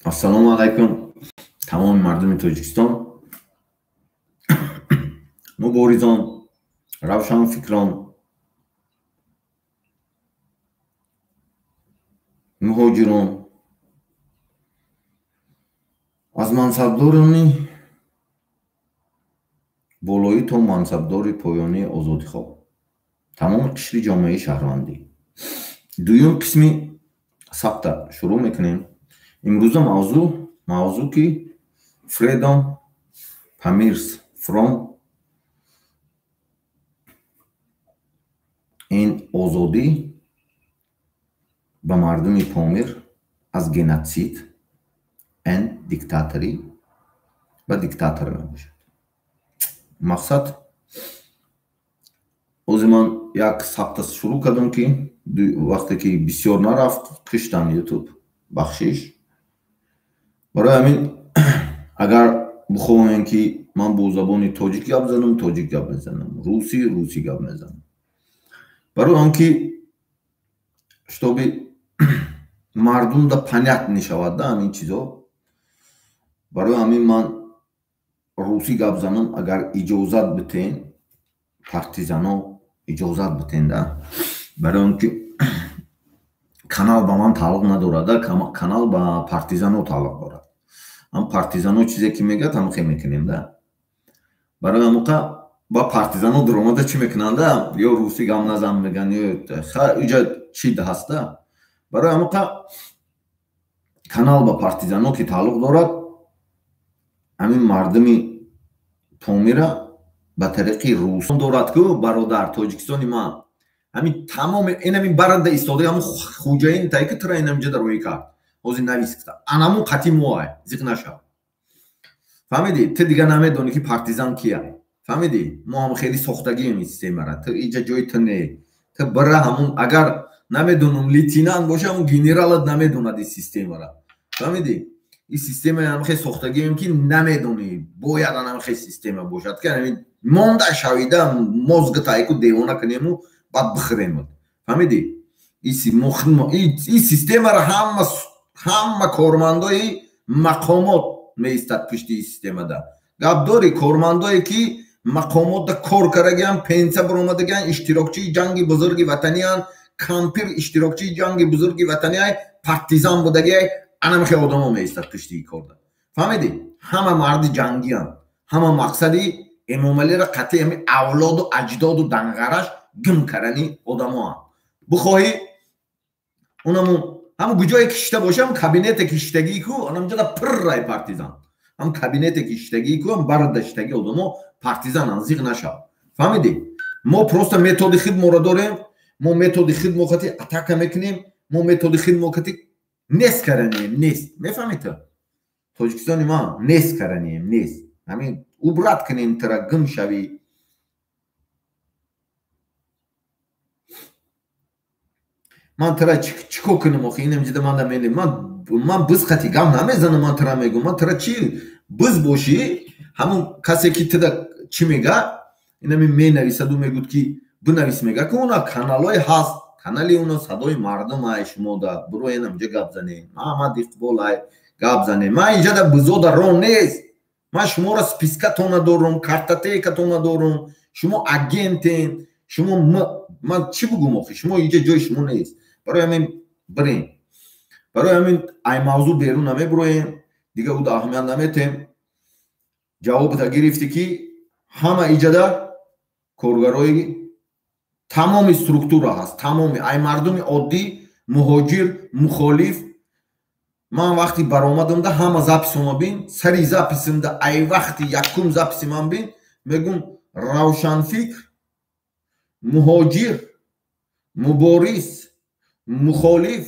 Ассалому алайкум тамоми мардуми Тоҷикистон, муборизон, равшанфикрон, муҳоҷирон, аз мансабдорони болоӣ то мансабдори поёнии озодихоҳ, тамоми қишри ҷомеаи шаҳрвандӣ. Дуюм қисми сабта шурӯъ мекунем. Имрӯза мавзӯъ ки Freedom Pamirs from ин озодӣ ба мардуми Помир аз геноцид and диктаторӣ ва диктатор мебошад. Мақсад ози ман як сабта шурӯъ кардам, ки вақте ки бисёр нарафт, киштам YouTube, бахшиш. Барои ҳамин агар бихоҳем, ки ман бо забони тоҷик гап занам, тоҷик гап мезанам, русӣ русӣ гап мезанам. Барои он ки чтобы мардумда понятно мешавад да ҳамин чизо, барои ҳамин ман русӣ гап занам, агар иҷозат битен, партизано иҷозат битен да, барои он ки канал ба ман тааллуқ надорад, канал ба партизано тааллуқ дорад. Ҳам партизано чизе ки мегӯяд, ҳам хе мекунем да. Барои ҳамоқа ба партизано дуромада чӣ мекунанд да, ё русӣ гап назан мегӯянд, ё иҷа чӣ ҳаст да. Барои ҳамоқа канал ба партизано ки тааллуқ дорад, ҳамин мардуми Помира ба тариқи русон дорад ку, бародар, Тоҷикистони ман ҳамин тамоми инамин баранда истода, ҳамун хуҷаин тай ки тура инаминҷа дароӣ кард, ҳозир навис гуфта, анамун қатъи моай, зиқ нашав. Фаҳмидӣ? Ту дига намедонӣ, ки партизан кия. Фаҳмидӣ? Мо ҳам хеле сохтагием ин системара. Ту иҷа ҷои ту не. Ту бира ҳамун, агар намедонам лейтенант боша, ҳамун генералат намедонад ин системара. Фаҳмидӣ? Ин системаи ҳам хеле сохтагием, ки намедонӣ, бояд анам хеле система бошад, ки ҳамин монда шавида мозгата айку девона кунему баъд бихӯремат. Фаҳмидӣ? Ин системаро ҳама кормандои мақомот меистад пушти ин системада. Гап дорӣ, кормандое ки мақомотда кор кардагиан, пенсия баромадагиан, иштирокчии ҷанги бузурги ватаниян, кампир иштирокчии ҷанги бузурги ватанияй, партизан будагиай, анам хел одамо меистад пушти ин корда. Фаҳмидӣ? Ҳама марди ҷангиян, ҳама мақсади Эмомалиро қатъи ҳамин авлоду аҷдоду данғараш гим кардани одамоанд. Бихоҳӣ унаму ҳам куҷое ки шишта боша, ҳам кабинете ки шиштагӣ ку, анамҷода пиррай партизан. Ҳам кабинете ки шиштагӣ ку, ҳам барада шиштагӣ одамо партизанан, зиқ нашав. Фаҳмидӣ? Мо просто методи хидморо дорем, мо методи хидмо қати атака мекунем, мо методи хидмо қати нест карданием, нест. Мефаҳмӣ ту? Тоҷикистони ман нест карданием, нест. Ҳамин убрать кунем тура, гим шавӣ. Ман тура чӣ кор кунам охи? Инам ҷида ман да мелем. Ман биз қати гап намезанам, ман тура мегӯм. Ман тура чӣ биз бошӣ, ҳамун касе ки туда чӣ мега, инами менависаду мегӯд ки бинавис мега, ки уна каналҳое ҳаст, канали уна садои мардум ай, шумо да биро инамҷа гап занем. Маҳмад Иқбол ай гап занем. Ман инҷа да бизода роҳ нест. Ман шуморо спискатона дорум, картотекатона дорум, шумо агентен, шумо ман чӣ бугум охи? Шумо инҷа ҷои шумо нест. Барои ҳамин бирем. Барои ҳамин ай мавзӯъ берун намебуроем, дига уда аҳамият наметем. Ҷавобта гирифтӣ, ки ҳама иҷада коргарои тамоми структура ҳаст, тамоми ай мардуми оддӣ, муҳоҷир, мухолиф. Ман вақти баромадамда ҳама записома бин, сари записимда ай вақти якум записи ман бин, мегӯм равшанфикр, муҳоҷир, мубориз, мухолиф,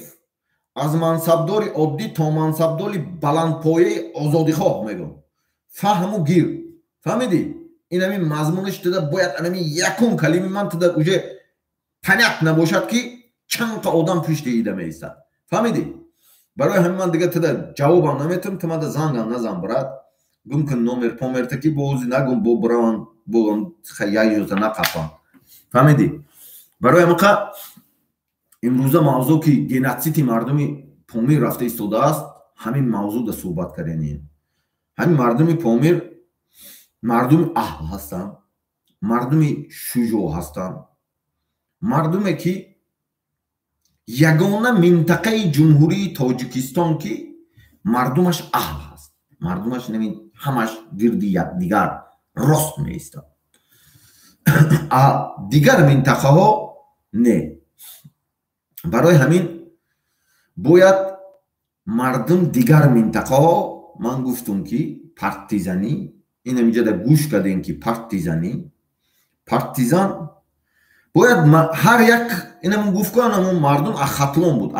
аз мансабдори оддӣ то мансабдори баландпояи озодихоҳ мегӯм. Фаҳму гир. Фаҳмидӣ? Ин ҳамин мазмунаш туда бояд анами якум калими ман туда уже понятно набошад, ки чанд қа одам пушти ида меистад. Фаҳмидӣ? Барои ҳамин ман дига туда ҷавобам наметам, ту мада зангам назан, брат. Гум кун номер померта, ки бози нагум бо браван бо як иҷоза нақапам. Фаҳмидӣ? Барои ҳамин имрӯза мавзӯъ ки геноциди мардуми Помир рафта истодааст, ҳамин мавзӯъда суҳбат кардем. Ҳамин мардуми Помир мардуми аҳл ҳастанд, мардуми шуҷоъ ҳастанд, мардуме ки ягона минтақаи Ҷумҳурии Тоҷикистон ки мардумаш аҳл ҳаст, мардумаш ҳамаш гирди якдигар рост меистад. А дигар минтақаҳо не. Барои ҳамин бояд мардум дигар минтақаҳо, ман гуфтум ки партизанӣ, ин ҳаминҷода гӯш кардем ки партизанӣ, партизан бояд ҳар як, инамон гуфт ку, анамон мардум а Хатлон буд,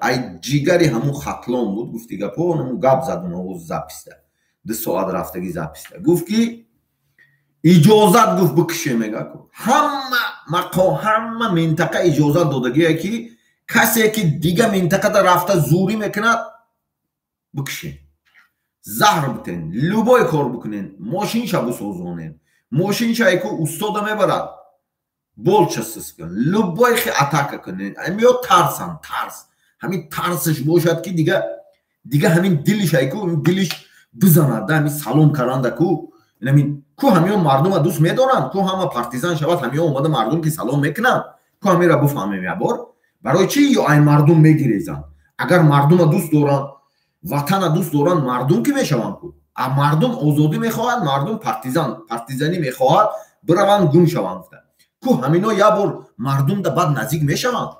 ай ҷигари ҳамун Хатлон буд, гуфти гапо, анамон гап зад, оз записта 2 соат рафтагӣ записта гуфт ки иҷозат гуфт бикше, мега ку ҳама мақом, ҳама минтақа иҷозат додагие ки касе ки дига минтақада рафта зӯрӣ мекунад, бикше, заҳр битен, любой кор бикунен, мошинша бисозонен, мошинша ку устода мебарад, болча сис кун, любой хи атака кунен, ҳамиё тарсан, тарс, ҳамин тарсаш бошад ки дига ҳамин дилиш айку дилиш бизанад да ҳамин салом каранда ку инамин ку ҳамиё мардума дӯст медоранд ку, ҳама партизан шавад, ҳамиё омада мардум ки салом мекунанд ку, ҳамира бифаҳмем ябор, барои чӣ ё ай мардум мегирезанд? Агар мардума дӯст доранд, ватана дӯст доранд, мардум ки мешаванд ку, а мардум озодӣ мехоҳад, мардум партизан, партизанӣ мехоҳад, бираванд гум шаванд ку, ҳамино як бор мардумда баъд наздик мешаванд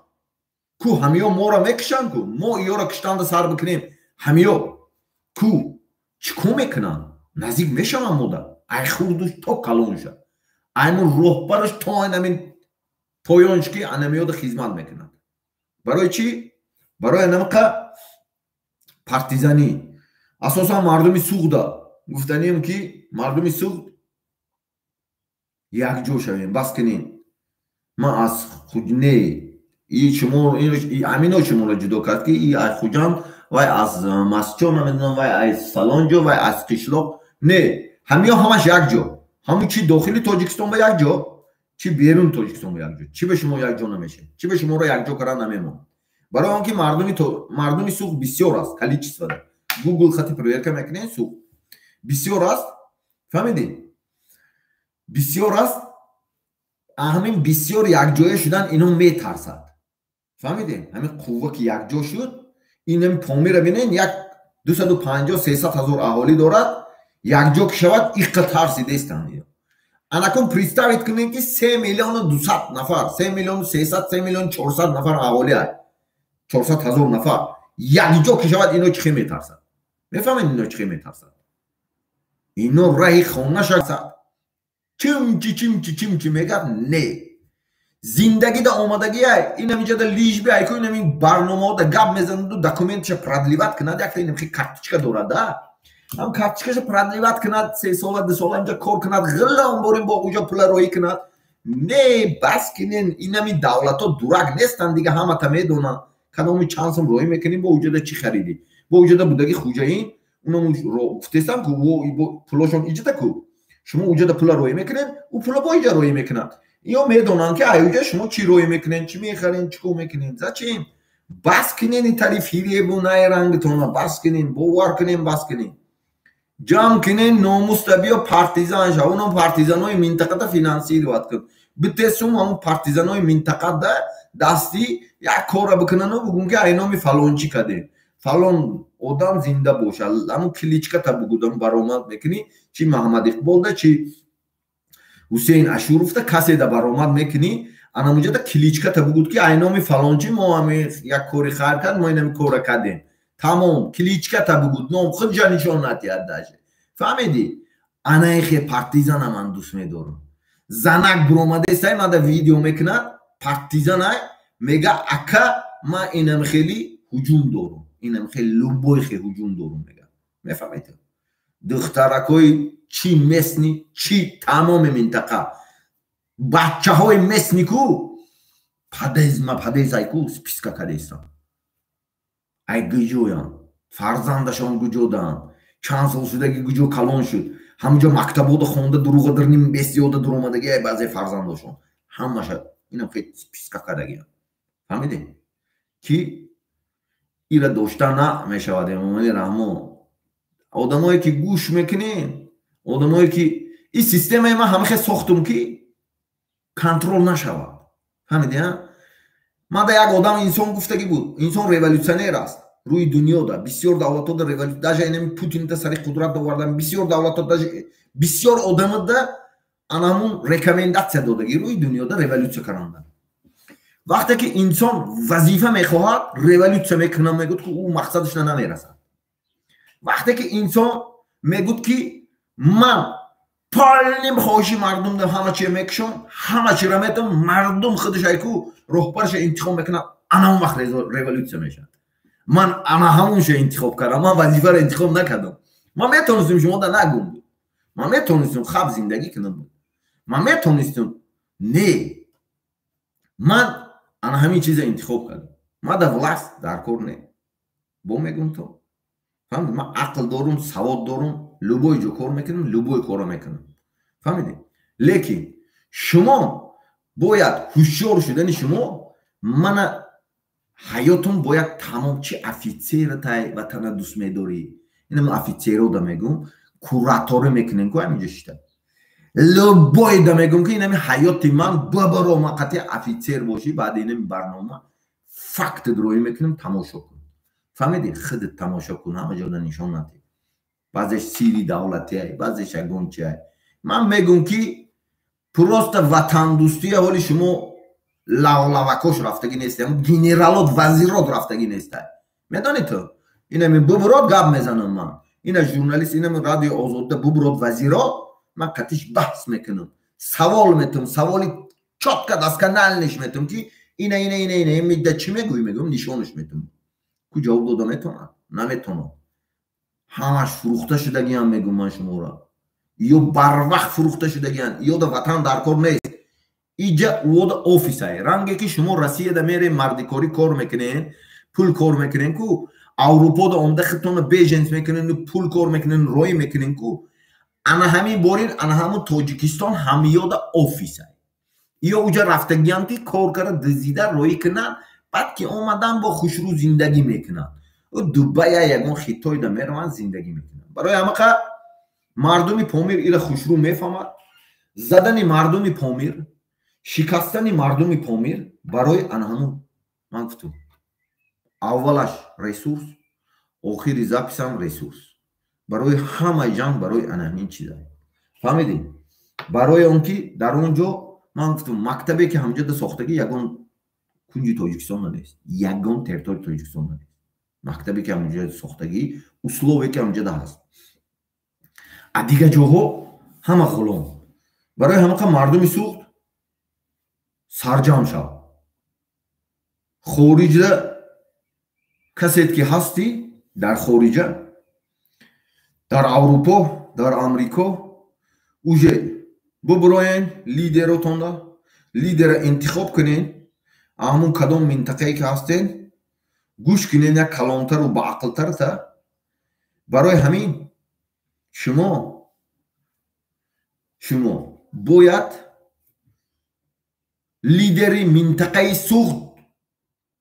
ку, ҳамиё моро мекушанд ку, мо иёро киштанда сар бикунем, ҳамиё ку чӣ кор мекунанд? Наздик мешаванд мода, ай хурдуш то калонша, аймун роҳбараш то анамин поёнш ки анамиёда хизмат мекунанд. Барои чӣ? Барои анамиқа партизанӣ. Асосан мардуми Суғда гуфтанием ки мардуми Суғд якҷо шавем, бас кунем. Ман аз не и шумо, ҳамино шуморо ҷудо кард ки и аз Хуҷанд, вай аз Масчо, намедонам, вай аз фалон ҷо, вай аз қишлоқ. Не, ҳамиё ҳамаш якҷо, ҳамун чи дохили Тоҷикистон ба якҷо, чи берун Тоҷикистон ба якҷо, чӣ ба шумо якҷо намешавед, чӣ ба шуморо якҷо кардан намемонад? Барои он ки мардуми Суғд бисёр аст количествода, Гугл хати проверка мекунед, Суғд бисёр аст, фаҳмидӣ? Бисёр аст. Ҳамин бисёр якҷоя шудан ино метарсад, фаҳмидем? Ҳамин қувва ки якҷо шуд, инами Помира бинен, як 250, 300 ҳазор аҳолӣ дорад, якҷо ки шавад, иққа тарсидестанд. Анакун представить кунем ки 3 миллиону 200 нафар, 3 миллиону 300, 3 миллиону 400 нафар аҳолӣ ай, 400 ҳазор нафар якҷо ки шавад, ино чӣ хел метарсад, мефаҳмед? Ино чӣ хел метарсад? Ино раҳи хонаша чимчи чимчи чимчи мегап, не зиндагида омадагиай, инамиҷада лишь бы айку инами барномаода гап мезанаду документша продлевать кунад, якта инамхи карточка дорад да, ҳам карточкаша продлевать кунад, 3 сола, 2 сола инҷа кор кунад, ғилла онборим бо уҷа пула роҳӣ кунад. Не, бас кинен, инами давлатҳо дурак нестанд, дига ҳамата медонанд, кадоми чанд сум роҳӣ мекунӣ, бо уҷада чӣ харидӣ, бо уҷада будаги хуҷаин, унам гуфтестам ку, пулошон иҷада ку, шумо уҷада пула роҳӣ мекунед, ӯ пула бо иҷа роҳӣ мекунад. Ё медонанд ки ай уҷа шумо чӣ роҳӣ мекунед, чӣ мехаред, чӣ кор мекунед. Зачем? Бас кунед ин тари фиребу найрангтона, бас кунед, бовар кунед, бас кунед, ҷамъ кунед, номуста биё партизан шав, унам партизанои минтақада финансировать кун, битесум ҳамун партизанои минтақада дастӣ як кора бикунану бугун ки ай номи фалончӣ кардем, фалон одам зинда бошад, ҳамун кличката бугудам, баромад мекунӣ, чи Маҳаммад Иқболда, чи Ҳусейн Ашуровда, каседа баромад мекунӣ, анамуҷада кличката бугуд ки ай номи фалончӣ мо ҳами як кори хайр кард, мо инами кора кардем, тамом, кличката бугуд, ном худҷа нишон натиҳад даже, фаҳмидӣ? Анаихе партизана ман дӯст медорам. Занак буромадестай, мада видео мекунад, партизанай, мега: «Ака, ман инам хели ҳуҷум дорум, инам хели любой хе ҳуҷум дорум», мега, мефаҳмед? Духтаракҳои чи местный, чи тамоми минтақа, бачаҳои местный ку падезма падезай ку списка кадестам, ай гуҷоянд, фарзандашон гуҷодаанд, чанд сол шудаги, гуҷо калон шуд, ҳамуҷо мактабода хонда, дуруға дирним бесиёда дуромадаги, ай баъзе фарзандошон ҳамаша инам хел списка кардагиям, фаҳмидем ки. Ира дошта намешавад. Эмомали Раҳмон, одамое ки гӯш мекунед, одамое ки ин системаи ман ҳамахе сохтум, ки контроль нашавад, фаҳмиди? Ман да як одам, инсон гуфтагӣ буд, инсон революционер аст. Рӯи дунёда бисёр давлатҳода революция, даже инами Путинта сари қудрат овардан, бисёр давлатҳо, даже бисёр одамада анамун рекомендация додагӣ рӯи дунёда революция кардан. Вақте ки инсон вазифа мехоҳад, революция мекунам мегӯд, ки ӯ мақсадашна намерасад. Вақте ки инсон мегӯд, ки ман полный хоҳиши мардум ҳама чиро мекушам, ҳама чиро метавам, мардум худаш айку роҳбараша интихоб мекунад, ана он вақт революция мешавад. Ман ана ҳамонша интихоб кардам, ман вазифаро интихоб накардам. Ман метавонистам шумода нагум, ман метавонистам хаб зиндагӣ кунам, ман метавонистам. Не, ман ана ҳамин чиза интихоб кардам. Ман да власть дар кор не, бо мегум, то фаҳмид, ман ақл дорум, савод дорум, любой ҷо кор мекунам, любой корро мекунам, фаҳмидед? Лекин шумо бояд ҳушёр шудани шумо мана ҳаётон бояд тамом. Чи офицера ватана дӯст медорӣ, инам офицерода мегум, кураторӣ мекунем ку ҳаминҷо шита, любой да мегум, ки инами ҳаёти ман бабаро, ман қатъи офицер бошӣ, баъди инами барнома факт дроӣ мекунем, тамошо кун, фаҳмидӣ? Худат тамошо кун, ҳама ҷода нишон надиҳ. Баъзеш сири давлатиай, баъзеш ягон чиай. Ман мегум, ки просто ватандӯстия ҳоли шумо лавлавакош рафтагӣ нест, генералот, вазирот рафтагӣ нестай. Медонӣ ту, инами бубурод гап мезанам ман, ина журналист, инами Радио Озода бубурод вазирот, ман қатиш баҳс мекунам, савол метум, саволи чётко досконально ш метум, ки ина, ина, ина, ина мидда чӣ мегӯӣ, мегӯм, нишонаш метум, ку ҷавоб дода метавонад, наметавонад. Ҳамаш фурӯхта шудагиам, мегӯм ман шуморо, ё барвақт фурӯхта шудагиан, ё да ватан дар кор нест. Иҷа уода офисай, ранге ки шумо Россияда мерем, мардикорӣ кор мекунен, пул кор мекунен ку, Аврупода омда худтона беженец мекунен, пул кор мекунен, роӣ мекунен ку, ана ҳамин борин, ана ҳамун Тоҷикистон ҳамиёда офисай. Ё уҷа рафтагиам, ки кор кара, дизида роӣ кунанд, баъд ки омадан, бо хушрӯ зиндагӣ мекунанд. Дубая, ягон Хитойда мераванд, зиндагӣ мекунанд. Барои ҳамақа мардуми Помир ира хушрӯ мефаҳмад. Задани мардуми Помир, шикастани мардуми Помир барои ана ҳамун ман гуфтум, аввалаш ресурс, охири запись ам ресурс, барои ҳамаи ҷанг, барои ана ҳамин чиза, фаҳмидӣ? Барои он ки дар он ҷо ман гуфтум, мактабе ки ҳамҷода сохтагӣ, ягон кунҷи Тоҷикистона нест, ягон территорияи Тоҷикистона нест мактабе ки ҳамҷода сохтагӣ, условие ки ҳамҷода ҳаст. А дигар ҷоҳо ҳама ғулом. Барои ҳамақа мардуми Суғд сарҷам шав. Хориҷда касет ки ҳастӣ, дар хориҷа, дар Аврупо, дар Амрико, уже бубуроен лидеротонда, лидера интихоб кунен. Ҳамун кадом минтақае ки ҳастен, гӯш кунен як калонтару баақлтарта. Барои ҳамин шумо бояд лидери минтақаи Суғд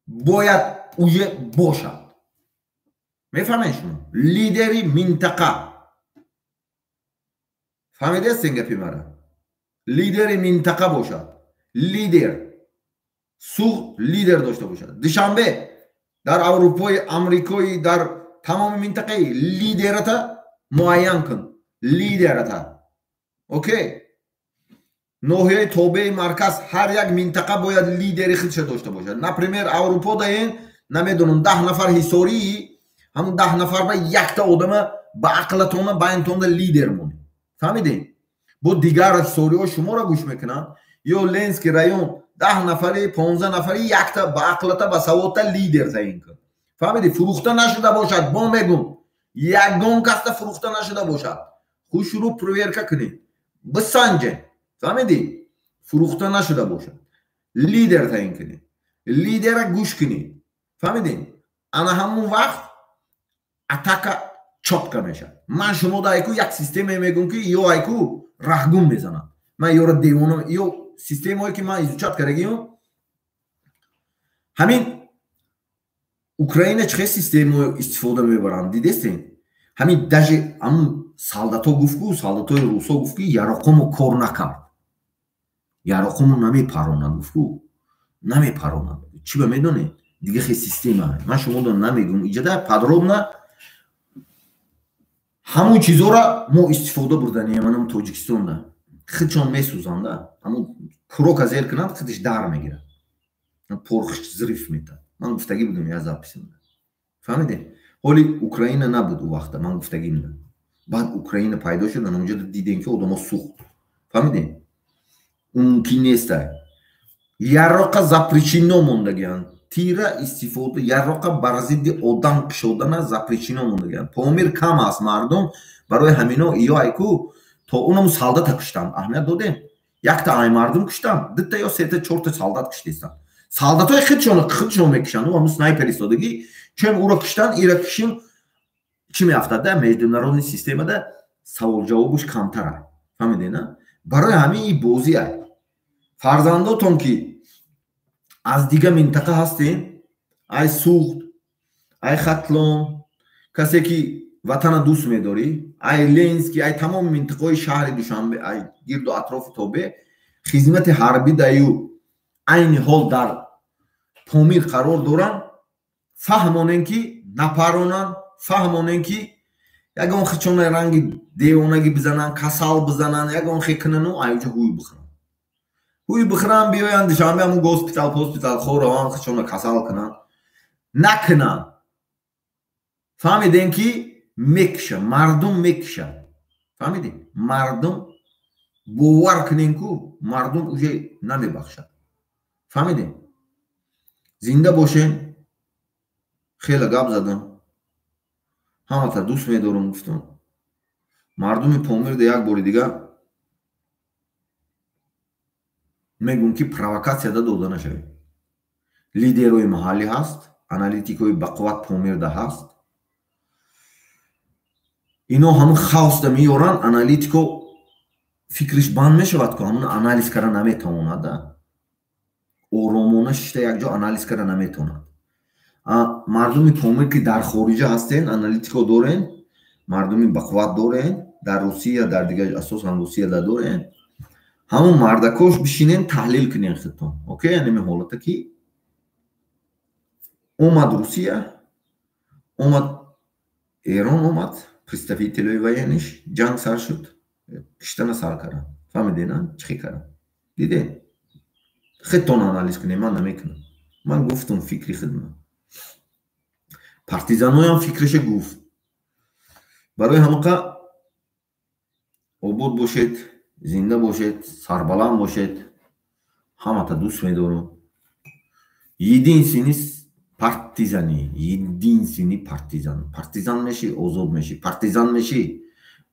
бояд уже бошад, мефаҳмед шумо? Лидери минтақа, фаҳмидастен гапи мара? Лидери минтақа бошад, лидер Суғд лидер дошта бошад. Душанбе, дар Аврупои, Амрикои, дар тамоми минтақаи лидерата муайян кун, лидерата. Окей, ноҳияи тобеи марказ, ҳар як минтақа бояд лидери худша дошта бошад. Например, Аврупо даен, намедонам, 10 нафар ҳисории, ҳамун 10 нафар ба якта одама ба ақлатона байнтонда лидер монед, фаҳмидем? Бо дигар ҳисориҳо шуморо гӯш мекунанд. Ё Ленский район, 10 нафари, 15 нафари, якта ба ақлата, ба саводта лидер таъин кун, фаҳмидӣ? Фурӯхта нашуда бошад, бо мегум, ягон каста фурӯхта нашуда бошад. Хушрӯ проверка кунед, бисанҷед, фаҳмидӣ? Фурӯхта нашуда бошад, лидер таъин кунед, лидера гӯш кунед, фаҳмидӣ? Ана ҳамун вақт атака чётко мешавад. Ман шумо да айку як системае мегӯм, ки ё айку раҳгум мезанад, ман ёро девона, ё системаое ки ман изучать кардагиам, ҳамин. Украина чӣ система истифода мебаранд, дидестен? Ҳамин даже ҳамун солдато гуфт ку, солдатои русо гуфт, ки яроқомо кор накард, яроқомо намепаронад, гуфт ку, намепаронад. Чӣ ба медонед? Дига хе система ман шуморо намегӯм иҷада подробно. Ҳамун чизора мо истифода бурданием. Манам Тоҷикистонда худшон месӯзанда, ҳамун курока зер кунанд, худиш дар мегирад, порохш взрыв метад. Ман гуфтагӣ будам я записимда, фаҳмидем? Ҳоли Украина набуд ӯ вақта, ман гуфтагӣ будам. Баъд Украина пайдо шуд, анонҷо дидем, ки одамо сӯхт, фаҳмидем? Мумкин неста. Яроқа запрещено мондагианд, тира истифода, яроқа бар зидди одам кушодана запрещено мондагианд. Помир кам аст мардум, барои ҳамино иё айку то унаму солдата куштанд. Аҳамият додем? Якта ай мардум куштанд, дута ё сета, чорта солдат куштистанд. Солдатҳои худшон мекушанд. Ҳамун снайпер истодагӣ, чем ӯро куштанд, ира кушим, чӣ меафтад? Да международный системада саволҷавобуш камтара, фаҳмидед на? Барои ҳамин и бозӣ ай. Фарзандотон, ки аз дига минтақа ҳастем, ай Суғд, ай Хатлон, касе ки ватана дӯст медорӣ, ай Ленский, ай тамоми минтақаҳои шаҳри Душанбе, ай гирду атрофи тобе, хизмати ҳарбӣ даю айни ҳол дар Помир қарор доранд, фаҳмонем, ки напаронанд, фаҳмонем, ки ягон хичона ранги девонагӣ бизананд, касал бизананд, ягон хе кунану айҷо ҳуй бихӯранд, ҳуй бихӯранд, биёянд Душанбе, ҳамун госпитал, госпитал хораванд, хичона касал кунанд, накунанд. Фаҳмидем, ки мекуша мардум, мекуша, фаҳмидем? Мардум, бовар кунем ку, мардум уже намебахшад, фаҳмидем? Зинда бошем. Хеле гап задам, ҳамата дӯст медорам, гуфтам. Мардуми Помирда як бори дига мегӯм, ки провокатсияда дода нашавед. Лидерҳои маҳаллӣ ҳаст, аналитикҳои бақувват Помирда ҳаст. Ино ҳамун хаосда меёранд, аналитико фикриш банд мешавад ку, ҳамун анализ карда наметавонада, оромона шишта якҷо анализ карда наметавонад. Мардуми Помир, ки дар хориҷа ҳастен, аналитико дорен, мардуми бақувват дорен дар Русия, дар дигар, асосан Русияда дорен, ҳамун мардакош бишинен, таҳлил кунен худтон. Окей, янеми ҳолата ки омад, Русия омад, Эрон омад, представителои военныйш, ҷанг сар шуд, киштана сар карданд, фаҳмидена? Чӣ хел карданд, дидем? Худтон анализ кунем, ман намекунам. Ман гуфтум фикри худма, партизаноям фикриша гуфт. Барои ҳамақа обод бошед, зинда бошед, сарбаланд бошед. Ҳамата дӯст медорам. Единственный партизани, единственный партизан. Партизан мешӣ, озод мешӣ. Партизан мешӣ,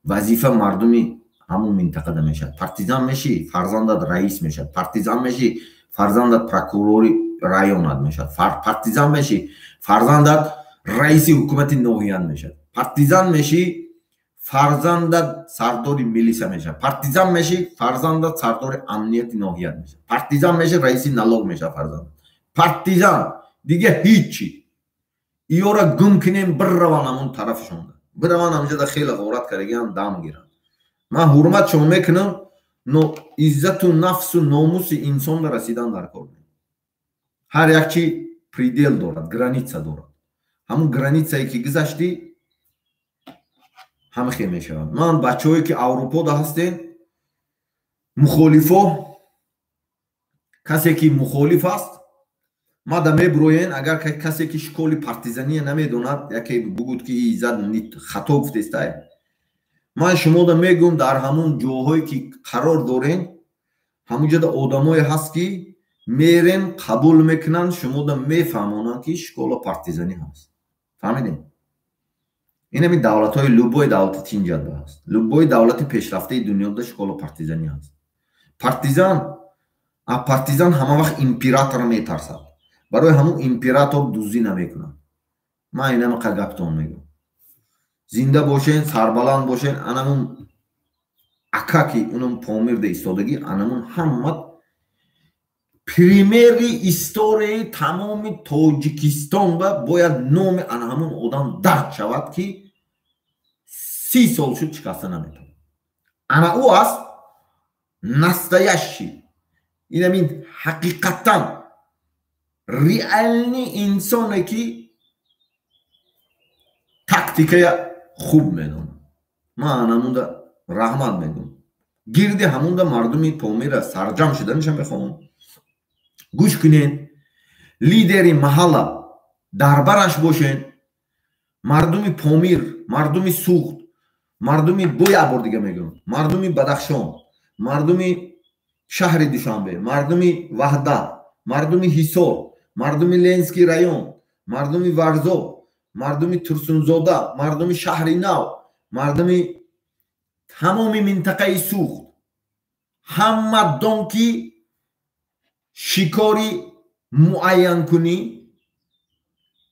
вазифа мардуми ҳамун минтақада мешавад. Партизан мешӣ, фарзандат раис мешавад. Партизан мешӣ, фарзандат прокурори районат мешавад. Партизан мешӣ, фарзандат раиси ҳукумати ноҳият мешавад. Партизан мешӣ, фарзандат сардори милиса мешавад. Партизан мешӣ, фарзандат сардори амнияти ноҳият мешавад. Партизан мешӣ, раиси налог мешавад фарзандат. Партизан дига ҳичи. Иёра гум кунем, бираванд ҳамун тарафшонда, бираванд ҳамҷода, хеле ғорат кардагиам, дам гиранд. Ман ҳурматшон мекунам, но иззату нафсу номуси инсонда расидан дар кор. Ҳар як чи предел дорад, граница дорад. Ҳамун границае ки гузаштӣ, ҳама хел мешавад. Ман бачаҳое, ки Аврупода ҳастем, мухолифо, касе ки мухолиф аст, мада мебуроен. Агар касе ки школи партизания намедонад, яке бугуд, ки иззат хато гуфтестай, ман шумода мегӯм: дар ҳамун ҷоҳое ки қарор дорен, ҳамун ҷода одамое ҳаст, ки мерен, қабул мекунанд, шумода мефаҳмонанд, ки школа партизанӣ ҳаст, фаҳмидем? Инами давлатҳои, любой давлати тинҷатба ҳаст, любой давлати пешрафтаи дунёда школа партизанӣ ҳаст. Партизан, а партизан ҳама вақт императора метарсад, барои ҳамун император дуздӣ намекунад. Ман инамақа гаптон мегӯм. Зинда бошен, сарбаланд бошен. Анамун ака, ки унам Помирда истодагӣ, анамун ҳама. Примери историяи тамоми Тоҷикистон ба бояд номи ана ҳамон одам дард шавад, ки 30 сол шуд, шикаста наметавонад. Ана ӯ аст настоящий, инамин ҳақиқатан реальный инсоне, ки тактикая хуб медонад. Ман анамунда раҳмат мегӯм. Гирди ҳамунда мардуми Помира сарҷам шуданиша мехоҳам. Гӯш кунед, лидери маҳалла дар бараш бошед. Мардуми Помир, мардуми Суғд, мардуми, бо як бор дига мегӯям, мардуми Бадахшон, мардуми шаҳри Душанбе, мардуми Ваҳдат, мардуми Ҳисор, мардуми Ленинский район, мардуми Варзоб, мардуми Турсунзода, мардуми Шаҳри Нав, мардуми тамоми минтақаи Суғд, ҳама дон, ки шикори муайянкунӣ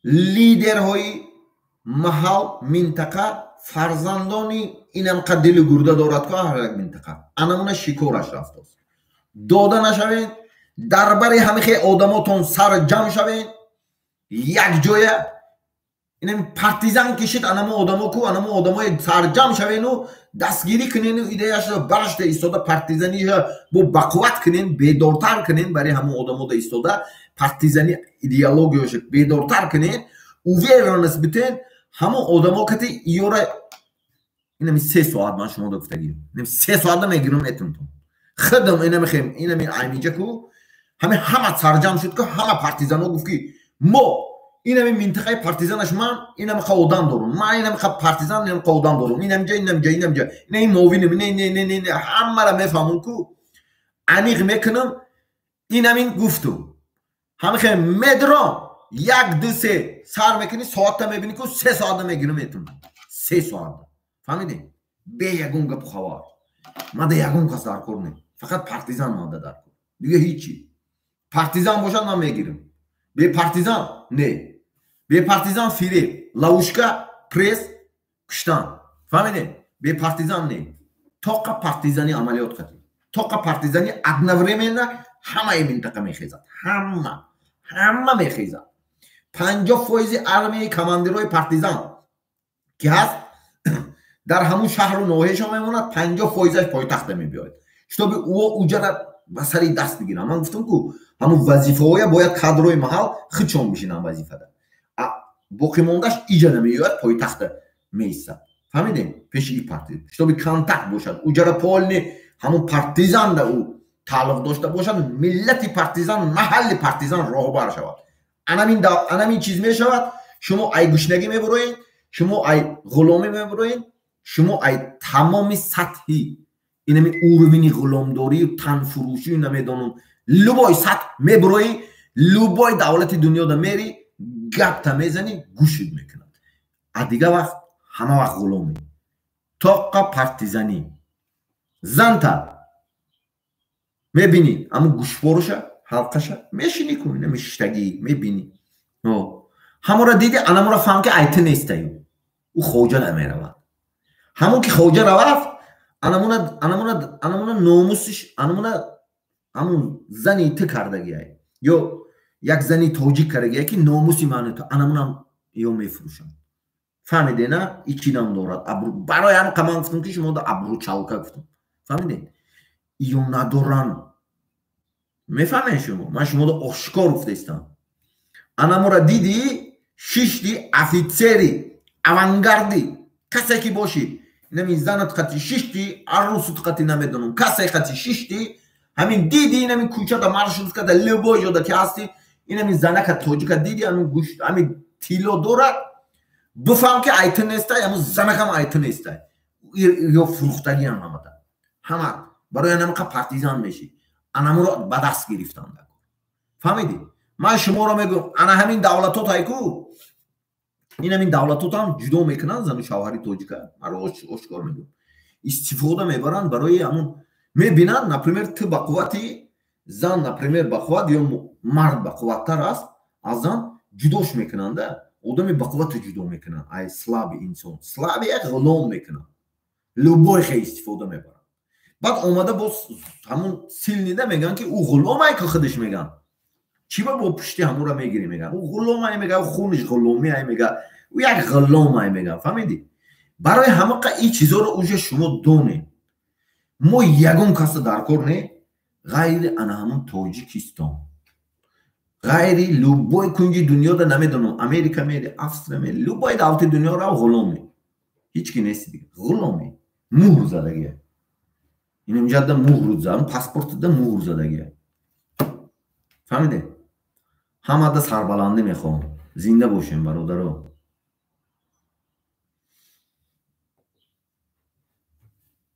лидерҳои маҳал, минтақа, фарзандони инамқа дилу гурда дорад ку ҳар як минтақа, анамуна шикораш рафтост. Дода нашавед. Дар бари ҳамихе одамотон сар ҷамъ шавед якҷоя. Инами партизан кишид, анамо одамо ку, анамо одамои сарҷамъ шавену дастгирӣ кунену идеяшро барашта истода, партизаниша бо бақувват кунен, бедортар кунен. Барои ҳамон одамода истода партизани идеологияшо бедортар кунен, уверенность битен ҳамон одамо кати иёра. Инами 3 соат ман шумода гуфтагим, 3 соата мегирам этунтон хидм. Инамихем, инами аймиҷа ку ҳами ҳама сарҷамъ шуд ку, ҳама партизано гуфт, ки мо инами минтақаи партизанаш, ман инамиқа одам дорум, ман инамиқа партизан, инамиқа одам дорум, инамҷа, инамҷа, инамҷа, ина мовинам, ина ҳамара мефаҳмум ку, аниқ мекунам. Инамин гуфтум, ҳамихе медром, як, ду, се сар мекунӣ, соатта мебинӣ ку, 3 соата мегирам метунам, 3 соата. Фаҳмидем? Бе ягон гапу хабар. Мада ягон кас дар кор не, фақат партизан мада дар кор, дига ҳичи. Партизан бошад, ман мегирам, бе партизан не. Бе партизан фиреб, ловушка, пресс, куштан. Фаҳмидем? Бе партизан не, тоқа партизани амалиёт кардем, тоқа партизани одновременно ҳамаи минтақа мехезад, ҳама, ҳама мехезад. 50 фоизи армияи командирҳои партизан ки ҳаст, дар ҳамун шаҳру ноҳияшон мемонад, 50 фоизаш пойтахта мебиёяд, чтобы ӯ уҷара ба сари даст бигирам. Ман гуфтам ку, ҳамун вазифаҳоя бояд кадрои маҳал худшон бишинанд вазифада, боқимондаш иҷа намеояд, пойтахта меистад. Фаҳмидем? Пеши и парти, чтобы контакт бошад, уҷара полный ҳамун партизанда ӯ тааллуқ дошта бошад, миллати партизан, маҳалли партизан роҳбар шавад. Анамин чиз мешавад. Шумо ай гушнагӣ мебуроед, шумо ай ғуломӣ мебуроед, шумо ай тамоми сатҳи инами уровени ғуломдорию танфурӯшию намедонам, любой сатҳ мебуроӣ, любой давлати дунёда мери, гапта мезанӣ, гӯшит мекунад. А дига вақт ҳама вақт ғуломӣ. Тоқа партизанӣ занта мебинӣ, ҳамун гӯшворуша, ҳалқаша мешинӣ ку, инами шиштагӣ мебинӣ, ҳамонро диди, анамонро фаҳм, ки ай ту нестаю, ӯ хоҷа намеравад. Ҳамон ки хоҷа равад, анамуна номусиш, анамуна ҳамун зани ту кардагиай ё як зани тоҷик кардагиай, ки номуси мани ту, анамунам ё мефурӯшанд. Фаҳмиде на? И чӣ нам дорад? Барои ҳамин ман гуфтам, ки шумо обручалка гуфтам. Фаҳмиде? Ё надоранд. Мефаҳмед шумо? Ман шуморо ошкор гуфтаистам. Анамура дидӣ, шишти, офитсери авангарди касе ки бошӣ, инами занат қати шишти, арӯсут қати, намедонам, касе қати шишти, ҳамин диди, инами кӯчада, маршруткада, любой ҷода ки ҳастӣ, инами занака тоҷика диди, ҳамин гӯшт, ҳамин тилло дорад, бифаҳм, ки ай ту нестай, ҳамун занакам ай ту нестай, ё фурӯхтагиам ҳамада ҳама. Барои анамақа партизан мешӣ, анамуро ба даст гирифтан. Фаҳмидӣ? Ман шуморо мегӯям, ана ҳамин давлатот айку, ин ҳамин давлатотам ҷудо мекунанд зану шавҳари тоҷика. Маро ошкор мегӯям, истифода мебаранд барои ҳамун. Мебинанд, например, ту ба қуввати зан, например, ба қувват ё мард ба қувваттар аст аз зан, ҷудош мекунанда. Одами ба қуввата ҷудо мекунанд ай слабый инсон, слабый як ғулом мекунанд, любой хе истифода мебаранд. Баъд омада боз ҳамун сильный да мегӯянд, ки ӯ ғуломай, ки худаш мегӯянд, чӣ ба бо пушти ҳамура мегирӣ, мегӯянд, ӯ ғуломай, мега, хуниш ғуломиай, мега, ӯ як ғуломай, мега. Фаҳмидӣ? Барои ҳамақа ин чизоро уже шумо донед. Мо ягон каса дар кор не, ғайри ана ҳамун Тоҷикистон, ғайри любой кунҷи дунёда. Намедонам, Америка мери, Австрия мери, любой давлати дунё рав, ғуломе, ҳеҷ ки нести дига, ғуломе. Муҳр задагия, инҷада муҳр зад, паспортида муҳр задагия. Фаҳмиде? Ҳамада сарбаландӣ мехоҳам. Зинда бошем, бародаро.